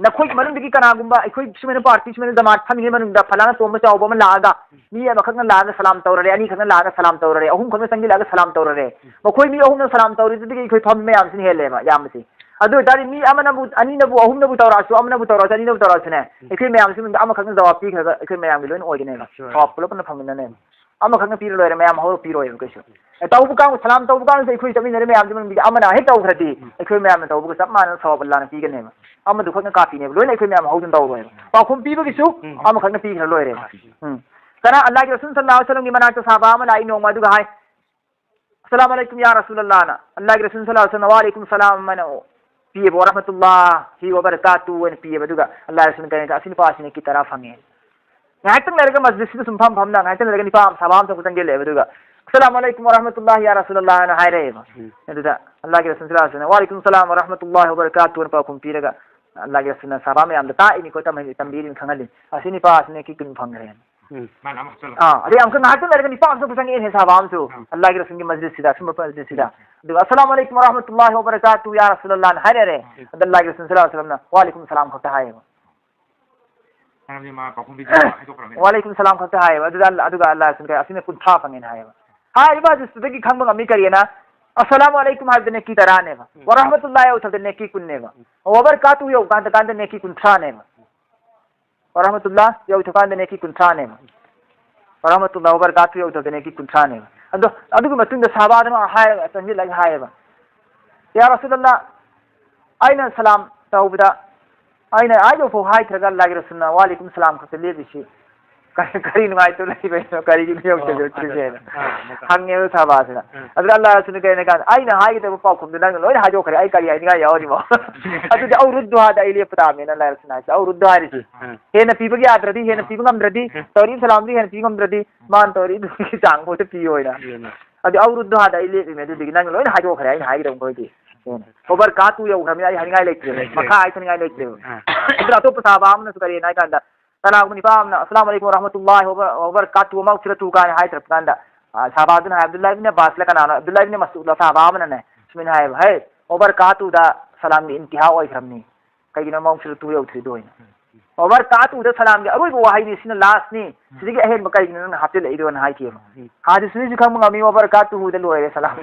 ꯅꯈꯣꯏꯒꯤ ꯃꯅꯨꯡꯗꯒꯤ ꯀꯅꯥꯒꯨꯝꯕ ꯑꯩꯈꯣꯏ ꯁꯨꯃꯥꯏꯅ ꯄꯥꯔꯇꯤ ꯁꯨꯃꯥꯏꯅ ꯖꯃꯥꯠ ꯐꯝꯃꯤꯉꯩ ꯃꯅꯨꯡꯗ ꯐꯂꯥꯅ ꯇꯣꯝꯕ ꯆꯥꯎꯕ ꯑꯃ ꯂꯥꯛꯑꯒ ꯃꯤ ꯑꯃꯈꯛꯅ ꯂꯥꯛꯑꯒ ꯁꯂꯥꯝ ꯇꯧꯔꯔꯦ, ꯑꯅꯤꯈꯛꯅ ꯂꯥꯛꯑꯒ ꯁꯂꯥꯝ ꯇꯧꯔꯔꯦ, ꯑꯍꯨꯝꯈꯛꯅ ꯆꯪꯁꯤꯜꯂꯛꯑꯒ ꯁꯂꯥꯝ ꯇꯧꯔꯔꯦ꯫ ꯃꯈꯣꯏ ꯃꯤ ꯑꯍꯨꯝꯅ ꯁꯂꯥꯝ ꯇꯧꯔꯤꯗꯨꯗꯒꯤ ꯑꯩꯈꯣꯏ ꯐꯝꯕ ꯃꯌꯥꯝꯁꯤꯅ ꯍꯦꯜꯂꯦꯕ ꯌꯥꯝꯕꯁꯦ꯫ ꯑꯗꯨ ꯑꯣꯏꯇꯥꯔꯗꯤ ꯃꯤ ꯑꯃꯅꯕꯨ, ꯑꯅꯤꯅꯕꯨ, ꯑꯍꯨꯝꯅꯕꯨ ꯇꯧꯔꯛꯑꯁꯨ, ꯑꯃꯅꯕꯨ ꯇꯧꯔꯛꯑꯁꯨ, ꯑꯅꯤꯅꯕꯨ ꯇꯧꯔꯛꯑꯁꯨꯅꯦ, ꯑꯩꯈꯣꯏ ꯃꯌꯥꯝꯁꯤ ꯃꯅꯨꯡꯗ ꯑꯃꯈꯛꯅ ꯖꯋꯥꯕ ꯄꯤꯈ꯭ꯔꯒ ꯑꯩꯈꯣꯏ ꯃꯌꯥꯝꯒꯤ ꯂꯣꯏꯅ ꯑꯣꯏꯒꯅꯦꯕ꯫ ꯁ꯭ꯋꯥꯕ ꯄꯨꯂꯞ ꯄꯨꯟꯅ ꯐꯪꯃꯤꯟꯅꯅꯦꯕ꯫ ꯑꯃꯈꯛꯅ ꯄꯤꯔ ꯂꯣꯏꯔꯦ, ꯃꯌꯥꯝ ꯍꯧꯔ ꯄꯤꯔꯣꯏꯕ ꯀꯩꯁꯨ꯫ ꯑꯦ, ꯇꯧꯕ ꯀꯥꯡꯕꯨ, ꯁꯂꯥꯝ ꯇꯧꯕ ꯀꯥꯡꯕꯨꯁꯦ ꯑꯩꯈꯣꯏ ꯆꯠꯃꯤꯟꯅꯔꯦ ꯃꯌꯥꯝꯁꯤ ꯃꯅꯨꯡꯗꯒꯤ ꯑꯃꯅ ꯍꯦꯛ ꯇꯧꯈ꯭ꯔꯗꯤ ꯑꯩꯈꯣꯏ ꯃꯌꯥꯝꯅ ꯇꯧꯕꯒ ꯆꯞ ꯃꯥꯟꯅꯅ ꯁꯋꯥꯕ ꯑꯜꯂꯥꯅ ꯄꯤꯒꯅꯦꯕ꯫ ꯑꯃꯗꯨ ꯈꯛꯅ ꯀꯥꯞꯄꯤꯅꯦꯕ, ꯂꯣꯏꯅ ꯑꯩꯈꯣꯏ ꯃꯌꯥꯝ ꯍꯧꯗꯨꯅ ꯇꯧꯔꯣꯏꯕ꯫ ꯄꯥꯎꯈꯨꯝ ꯄꯤꯕꯒꯤꯁꯨ ꯑꯃꯈꯛꯅ ꯄꯤꯈ꯭ꯔ ꯂꯣꯏꯔꯦꯕ꯫ ꯎꯝ꯫ ꯀꯅꯥ? ꯑꯜꯂꯥꯍꯒꯤ ꯔꯁꯨꯜ ꯁꯜꯂꯜꯂꯥꯍꯨ ꯑꯂꯩꯍꯤ ꯋꯥꯁꯜꯂꯝꯒꯤ ꯃꯅꯥꯛꯇ ꯁꯍꯥꯕꯥ ꯑꯃ ꯂꯥꯛꯏ ꯅꯣꯡꯃ, ꯑꯗꯨꯒ ꯍꯥꯏ, "ꯑꯁꯂꯥꯃꯨ ꯑꯂꯩꯀꯨꯝ ꯌꯥ ꯔꯁꯨꯂꯜꯂꯥꯍꯅ", ꯑꯜꯂꯥꯍꯒꯤ ꯔꯁꯨꯜ ꯁꯜꯂꯜꯂꯥꯍꯨ ꯑꯂꯩꯍꯤ ꯋꯥꯁꯜꯂꯝꯅ "ꯋꯥ ꯑꯂꯩꯀꯨꯝ ꯁꯂꯥꯝ" ꯑꯃꯅ ꯄꯤꯌꯦꯕ, "ꯋꯥ ꯔꯍꯃꯇꯨꯜꯂꯥꯍꯤ ꯋꯥ ꯕꯔꯀꯥꯇꯨ" ꯑꯅ ꯄꯤꯌꯦꯕ꯫ ꯑꯗꯨꯒ ꯑꯜꯂꯥꯍꯒꯤ ꯔꯁꯨꯜꯅ ꯀꯔꯤ ꯍꯥꯏ? "ꯑꯁꯤ ꯅꯨꯄꯥꯁꯤꯅ ꯅꯦꯀꯤ ꯇꯔꯥ ꯐꯪꯉꯦ"꯫ ꯉꯥꯏꯍꯥꯛꯇꯪ ꯂꯩꯔꯒ ꯃꯁꯖꯤꯗꯁꯤꯗ ꯁꯨꯝ ꯐꯝ ꯐꯝꯅ ꯉꯥꯏꯍꯥꯛꯇꯪ ꯂꯩꯔꯒ ꯅꯨꯄꯥ ꯑꯃ ꯁꯍꯥꯕꯥ ꯑꯃ ꯆꯪꯁꯤꯜꯂꯛꯑꯦꯕ꯫ ꯑꯗꯨꯒ, "ꯑꯁꯂꯥꯃꯨ ꯑꯂꯩꯀꯨꯝ ꯋꯥ ꯔꯍꯃꯇꯨꯜꯂꯥꯍꯤ ꯌꯥ ꯔꯁꯨꯂꯜꯂꯥꯍꯅ" ꯍꯥꯏꯔꯛꯑꯦꯕ꯫ ꯎꯝ꯫ ꯑꯗꯨꯗ ꯑꯜꯂꯥꯍꯒꯤ ꯔꯁꯨꯜ ꯁꯜꯂꯜꯂꯥꯍꯨ ꯑꯂꯩꯍꯤ ꯋꯥꯁꯜꯂꯝꯅ "ꯋꯥ ꯑꯂꯩꯀꯨꯝ ꯁꯂꯥꯝ ꯋꯥ ꯔꯍꯃꯇꯨꯜꯂꯥꯍꯤ ꯋꯥ ꯕꯔꯀꯥꯇꯨ" ꯑꯅ ꯄꯥꯎꯈꯨꯝ ꯄꯤꯔꯒ ꯑꯜꯂꯥꯍꯒꯤ ꯔꯁꯨꯜꯅ ꯁꯍꯥꯕꯥ ꯃꯌꯥꯝꯗ ꯇꯥꯛꯏꯅꯤꯀꯣ, ꯇꯝꯍꯜꯂꯤ, ꯇꯝꯕꯤꯔꯤꯅꯤ, ꯈꯪꯍꯜꯂꯤ꯫ "ꯑꯁꯤ ꯅꯨꯄꯥꯁꯤ ꯅꯦꯀꯤ ꯀꯨꯟ ꯐꯪꯈ꯭ꯔꯦꯅ"꯫ ꯎꯝ꯫ ꯃꯥꯅ ꯑꯃꯈꯛ ꯆꯠꯂꯣ꯫ ꯑꯥ, ꯑꯗꯩ ꯑꯃꯨꯛꯀ ꯉꯥꯏꯍꯥꯛꯇꯪ ꯂꯩꯔꯒ ꯅꯨꯄꯥ ꯑꯃꯁꯨ ꯑꯃꯨꯛ ꯆꯪꯉꯛꯑꯦꯅꯦ, ꯁꯍꯥꯕꯥ ꯑꯃꯁꯨ꯫ ꯎꯝ꯫ ꯑꯜꯂꯥꯍꯒꯤ ꯔꯁꯨꯜꯒꯤ ꯃꯁꯖꯤꯗꯁꯤꯗ, ꯑꯁꯨꯝꯕ ꯃꯁꯖꯤꯗꯁꯤꯗ꯫ ꯎꯝ꯫ ꯑꯗꯨꯒ, "ꯑꯁꯂꯥꯃꯨ ꯑꯂꯩꯀꯨꯝ ꯋꯥ ꯔꯍꯃꯇꯨꯜꯂꯥꯍꯤ ꯋꯥ ꯕꯔꯀꯥꯇꯨ ꯌꯥ ꯔꯁꯨꯂꯜꯂꯥꯍꯅ" ꯍꯥꯏꯔꯛꯑꯦ꯫ ꯎꯝ꯫ ꯑꯗ ꯑꯜꯂꯥꯍꯒꯤ ꯔꯁꯨꯜ ꯁꯜꯂꯜꯂꯥꯍꯨ ꯑꯂꯩꯍꯤ ꯋꯥꯁꯜꯂꯝꯅ "ꯋꯥ ꯑꯂꯩꯀꯨꯝ ꯁꯂꯥꯝ" ꯈꯛꯇ ꯍꯥꯏꯌꯦꯕ꯫ ꯃꯔꯝꯗꯤ ꯃꯥ ꯄꯥꯎꯈꯨꯝ ꯄꯤꯗꯦ, ꯍꯥꯏꯗꯣꯛꯈ꯭ꯔꯕꯅꯤꯅ꯫ "ꯋꯥ ꯑꯂꯩꯀꯨꯝ ꯁꯂꯥꯝ" ꯈꯛꯇ ꯍꯥꯏꯌꯦꯕ꯫ ꯑꯗꯨꯗ ꯑꯜꯂꯥ-, ꯑꯗꯨꯒ ꯑꯜꯂꯥꯍꯒꯤ ꯔꯁꯨꯜꯅ ꯀꯔꯤ, "ꯑꯁꯤꯅ ꯀꯨꯟꯊ꯭ꯔꯥ ꯐꯪꯉꯦꯅ" ꯍꯥꯏꯌꯦꯕ꯫ ꯍꯥꯏꯔꯤꯕ ꯍꯗꯤꯁꯇꯨꯗꯒꯤ ꯈꯪꯕ ꯉꯝꯃꯤ ꯀꯔꯤꯅ? "ꯑꯁꯂꯥꯃꯨ ꯑꯂꯩꯀꯨꯝ" ꯍꯥꯏꯕꯗ ꯅꯦꯀꯤ ꯇꯔꯥꯅꯦꯕ꯫ ꯎꯝ꯫ "ꯋꯥ ꯔꯍꯃꯇꯨꯜꯂꯥꯍꯤ" ꯌꯧꯊꯕꯗ ꯅꯦꯀꯤ ꯀꯨꯟꯅꯦꯕ꯫ ꯎꯝ꯫ "ꯋꯥ ꯕꯔꯀꯥꯇꯨ" ꯌꯧꯀꯥꯟꯗ, ꯀꯥꯟꯗ ꯅꯦꯀꯤ ꯀꯨꯟꯊ꯭ꯔꯥꯅꯦꯕ꯫ "ꯋꯥ ꯔꯍꯃꯇꯨꯜꯂꯥꯍ" ꯌꯧꯊꯀꯥꯟꯗ ꯅꯦꯀꯤ ꯀꯨꯟꯊ꯭ꯔꯥꯅꯦꯕ꯫ "ꯋꯥ ꯔꯍꯃꯇꯨꯜꯂꯥꯍ ꯋꯥ ꯕꯔꯀꯥꯇꯨ" ꯌꯧꯊꯕꯗ ꯅꯦꯀꯤ ꯀꯨꯟꯊ꯭ꯔꯥꯅꯦꯕ꯫ ꯑꯗꯣ ꯑꯗꯨꯒꯤ ꯃꯇꯨꯡꯗ ꯁꯍꯥꯕꯥꯗꯨꯅ ꯍꯥꯏꯔꯒ ꯆꯪꯁꯤꯜꯂꯒ ꯍꯥꯏꯌꯦꯕ, "ꯌꯥ ꯔꯁꯨꯂꯜꯂꯥꯍ, ꯑꯩꯅ ꯁꯂꯥꯝ ꯇꯧꯕꯗ ꯑꯩꯅ ꯑꯥ ꯌꯧꯐꯥꯎ ꯍꯥꯏꯊꯔꯒ ꯑꯜꯂꯥꯍꯒꯤ ꯔꯁꯨꯜꯅ 'ꯋꯥ ꯑꯂꯩꯀꯨꯝ ꯁꯂꯥꯝ' ꯈꯛꯇ ꯂꯦꯞꯄꯤꯁꯤ ꯀꯔꯤ ꯀꯔꯤ ꯅꯨꯡꯉꯥꯏꯇꯕ ꯂꯩꯕꯩꯅꯣ, ꯀꯀꯔꯤꯒꯤꯅꯣ ꯌꯧꯁꯜꯂꯛꯇ꯭ꯔꯤꯁꯦꯅ ꯑꯥ, ꯑꯃꯨꯛꯀ꯫ ꯍꯪꯉꯦꯕ ꯁꯍꯥꯕꯥꯁꯤꯅ꯫ ꯎꯝ꯫ ꯑꯗꯨꯗ ꯑꯜꯂꯥꯍ ꯔꯁꯨꯜꯅ ꯀꯩꯅꯣ ꯀꯥꯟꯗ ꯑꯩꯅ ꯍꯥꯏꯒꯗꯕ ꯄꯥꯎꯈꯨꯝꯗꯨ ꯅꯪꯅ ꯂꯣꯏꯅ ꯍꯥꯏꯗꯣꯛꯈ꯭ꯔꯦ, ꯑꯩ ꯀꯔꯤ ꯍꯥꯏꯅꯤꯡꯉꯥꯏ ꯌꯥꯎꯔꯤꯃꯣ? ꯑꯗꯨꯗꯤ ꯑꯧ ꯔꯨꯗꯨ ꯍꯥꯗ ꯑꯩ ꯂꯦꯞꯄ ꯇꯥꯕꯅꯤꯅ ꯑꯜꯂꯥꯍ ꯔꯁꯨꯜꯅ ꯍꯥꯏꯁꯦ꯫ ꯑꯧ ꯔꯨꯗꯨ ꯍꯥꯏꯔꯤꯁꯤ ꯎꯝ꯫ ꯍꯦꯟꯅ ꯄꯤꯕ ꯌꯥꯗ꯭ꯔꯗꯤ, ꯍꯦꯟꯅ ꯄꯤꯕ ꯉꯝꯗ꯭ꯔꯗꯤ, ꯇꯧꯔꯤꯕ ꯁꯂꯥꯝꯗꯨ ꯍꯦꯟꯅ ꯄꯤꯕ ꯉꯝꯗ꯭ꯔꯗꯤ ꯃꯥꯅ ꯇꯧꯔꯤꯗꯨꯒꯤ ꯆꯥꯡ ꯐꯥꯎꯗ ꯄꯤꯌꯣꯅ꯫ ꯑꯗꯨꯅ꯫ ꯑꯗꯨ ꯑꯧ ꯔꯨꯗꯨ ꯍꯥꯗ ꯑꯩ ꯂꯦꯞꯄꯤꯃꯦ, ꯑꯗꯨꯗꯤ ꯅꯪꯅ ꯂꯣꯏꯅ ꯍꯥꯏꯗꯣꯛꯈ꯭ꯔꯦ ꯑꯩꯅ ꯍꯥꯏꯒꯗꯕ ꯃꯈꯩꯗꯤ꯫ ꯎꯝ꯫ ꯋꯕꯔꯀꯥꯇꯨ ꯌꯧꯈ꯭ꯔꯕꯅꯤꯅ ꯑꯩ ꯍꯥꯏꯅꯤꯡꯉꯥꯏ ꯂꯩꯇ꯭ꯔꯦꯕ꯫ ꯂꯩꯇ꯭ꯔꯦ꯫ ꯃꯈꯥ ꯍꯥꯏꯊꯅꯤꯡꯉꯥꯏ ꯂꯩꯇ꯭ꯔꯦꯕ꯫ ꯑꯥ꯫ ꯑꯗꯨꯅ ꯑꯇꯣꯞꯄ ꯁꯍꯥꯕꯥ ꯑꯃꯅꯁꯨ ꯀꯔꯤꯅ ꯍꯥꯏ ꯀꯥꯟꯗ ꯁꯂꯥꯝꯒ ꯅꯤꯄꯥ ꯑꯃꯅ "ꯑꯁꯂꯥꯃꯨ ꯑꯂꯩꯀꯨꯝ ꯋꯔꯍꯃꯇꯨꯜꯂꯥꯍꯤ ꯋꯕꯔ-, ꯋꯕꯔꯀꯥꯇꯨ ꯃꯒꯐꯤꯔꯇꯨ" ꯀꯥꯏꯅ ꯍꯥꯏꯗ꯭ꯔꯞ ꯀꯥꯟꯗ, ꯑ, ꯁꯍꯥꯕꯥꯗꯨꯅ ꯍꯥꯏ, ꯑꯕꯗꯨꯜꯂꯥꯍ ꯏꯕꯅ ꯑꯕꯕꯥꯁꯂ ꯀꯅꯥꯅꯣ, ꯑꯕꯗꯨꯜꯂꯥꯍ ꯏꯕꯅ ꯃꯁꯎꯗꯂ ꯁꯍꯥꯕꯥ ꯑꯃꯅꯅꯦ ꯁꯨꯃꯥꯏꯅ ꯍꯥꯏꯌꯦꯕ, "ꯍꯦ, ꯋꯕꯔꯀꯥꯇꯨꯗ ꯁꯂꯥꯝꯒꯤ ꯏꯟꯇꯤꯍꯥ ꯑꯣꯏꯈ꯭ꯔꯕꯅꯤ꯫ ꯀꯩꯒꯤꯅꯣ ꯃꯒꯐꯤꯔꯇꯨ ꯌꯧꯗ꯭ꯔꯤꯗꯣ?" ꯍꯥꯏꯅ꯫ ꯋꯕꯔꯀꯥꯇꯨꯗ ꯁꯂꯥꯝꯒꯤ ꯑꯔꯣꯏꯕ ꯋꯥꯍꯩꯅꯤ, ꯁꯤꯅ ꯂꯥꯁꯅꯤ, ꯁꯤꯗꯒꯤ ꯑꯍꯦꯟꯕ ꯀꯩꯒꯤꯅꯣ ꯅꯪꯅ ꯍꯥꯞꯆꯤꯜꯂꯛꯏꯗꯣꯅ ꯍꯥꯏꯈꯤꯑꯕ꯫ ꯍꯥꯗꯤꯁ ꯁꯨꯅꯤꯁꯨ ꯈꯪꯕ ꯉꯝꯃꯤ, ꯋꯕꯔꯀꯥꯇꯨꯍꯨꯗ ꯂꯣꯏꯔꯦ ꯁꯂꯥꯝ꯫